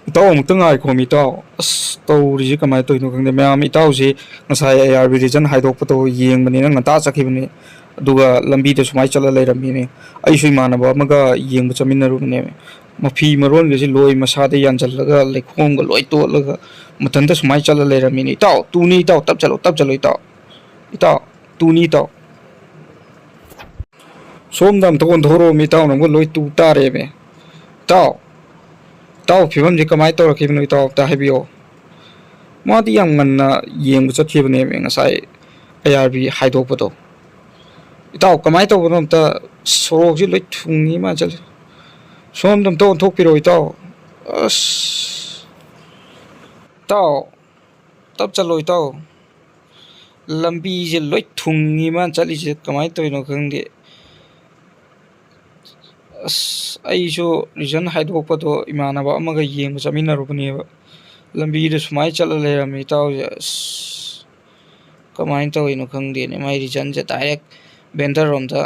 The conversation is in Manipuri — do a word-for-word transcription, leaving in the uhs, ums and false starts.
ꯏꯇꯥꯎ, ꯑꯃꯨꯛꯇ ꯉꯥꯏꯈꯣꯃꯤ, ꯏꯇꯥꯎ꯫ ꯑꯁ, ꯇꯧꯔꯤꯁꯤ ꯀꯃꯥꯏꯅ ꯇꯧꯔꯤꯅꯣ ꯈꯪꯗꯦ꯫ ꯃꯌꯥꯝ, ꯏꯇꯥꯎꯁꯤ ꯉꯁꯥꯏ ꯑꯦ ꯑꯥꯔ ꯕꯤ ꯔꯤꯖꯟ ꯍꯥꯏꯗꯣꯛꯄꯗꯣ ꯌꯦꯡꯕꯅꯤꯅ ꯉꯟꯇꯥ ꯆꯠꯈꯤꯕꯅꯤ, ꯑꯗꯨꯒ ꯂꯝꯕꯤꯗ ꯁꯨꯃꯥꯏꯅ ꯆꯠꯂ ꯂꯩꯔꯝꯃꯤꯅꯦ꯫ ꯑꯩꯁꯨ ꯏꯃꯥꯟꯅꯕ ꯑꯃꯒ ꯌꯦꯡꯕ ꯆꯠꯃꯤꯟꯅꯔꯨꯕꯅꯦꯕ꯫ ꯃꯐꯤ ꯃꯔꯣꯟꯒꯁꯤ ꯂꯣꯏ ꯃꯁꯥꯗ ꯌꯥꯟꯁꯤꯜꯂꯒ, ꯂꯩꯈꯣꯝꯒ ꯂꯣꯏ ꯇꯣꯠꯂꯒ ꯃꯊꯟꯇ ꯁꯨꯃꯥꯏꯅ ꯆꯠꯂ ꯂꯩꯔꯝꯃꯤꯅꯦ꯫ ꯏꯇꯥꯎ, ꯇꯨꯅꯤ ꯏꯇꯥꯎ, ꯇꯞ ꯆꯠꯂꯣ, ꯇꯞ ꯆꯠꯂꯣ ꯏꯇꯥꯎ꯫ ꯏꯇꯥꯎ, ꯇꯨꯅꯤ ꯏꯇꯥꯎ꯫ ꯁꯣꯝꯗ ꯑꯝꯇ ꯑꯣꯟꯊꯣꯔꯛꯑꯣꯃꯤ ꯏꯇꯥꯎ, ꯅꯪꯕꯨ ꯂꯣꯏ ꯇꯨ ꯇꯥꯔꯦꯃꯤ꯫ ꯏꯇꯥꯎ, ꯏꯇꯥꯎ, ꯐꯤꯕꯝꯁꯤ ꯀꯃꯥꯏꯅ ꯇꯧꯔꯛꯈꯤꯕꯅꯣ ꯏꯇꯥꯎ, ꯑꯝꯇ ꯍꯥꯏꯕꯤꯌꯣ꯫ ꯃꯥꯗꯤ ꯌꯥꯝ ꯉꯟꯅ ꯌꯦꯡꯕ ꯆꯠꯈꯤꯕꯅꯦꯃꯤ ꯉꯁꯥꯏ ꯑꯦ ꯑꯥꯔ ꯕꯤ ꯍꯥꯏꯗꯣꯛꯄꯗꯣ꯫ ꯏꯇꯥꯎ, ꯀꯃꯥꯏꯅ ꯇꯧꯕꯅꯣ ꯑꯝꯇ, ꯁꯣꯔꯣꯛꯁꯤ ꯂꯣꯏ ꯊꯨꯡꯉꯤ ꯃꯥ ꯆꯠꯂꯤ꯫ ꯁꯣꯝꯗ ꯑꯝꯇ ꯑꯣꯟꯊꯣꯛꯄꯤꯔꯛꯑꯣ ꯏꯇꯥꯎ꯫ ꯑꯁ꯫ ꯏꯇꯥꯎ, ꯇꯞ ꯆꯠꯂꯣ ꯏꯇꯥꯎ꯫ ꯂꯝꯕꯤꯁꯦ ꯂꯣꯏ ꯊꯨꯡꯉꯤ ꯃꯥꯅ ꯆꯠꯂꯤꯁꯦ, ꯀꯃꯥꯏꯅ ꯇꯧꯔꯤꯅꯣ ꯈꯪꯗꯦ꯫ ꯑꯁ, ꯑꯩꯁꯨ ꯔꯤꯖꯟ ꯍꯥꯏꯗꯣꯛꯄꯗꯣ ꯏꯃꯥꯟꯅꯕ ꯑꯃꯒ ꯌꯦꯡꯕ ꯆꯠꯃꯤꯟꯅꯔꯨꯕꯅꯦꯕ꯫ ꯂꯝꯕꯤꯗ ꯁꯨꯃꯥꯏꯅ ꯆꯠꯂ ꯂꯩꯔꯝꯃꯦ ꯏꯇꯥꯎꯁꯦ꯫ ꯑꯁ, ꯀꯃꯥꯏꯅ ꯇꯧꯔꯤꯅꯣ ꯈꯪꯗꯦꯅꯦ꯫ ꯃꯥꯏ ꯔꯤꯖꯟꯁꯦ ꯗꯥꯏꯔꯦꯛ ꯕꯦꯟꯗꯔ ꯔꯣꯝꯗ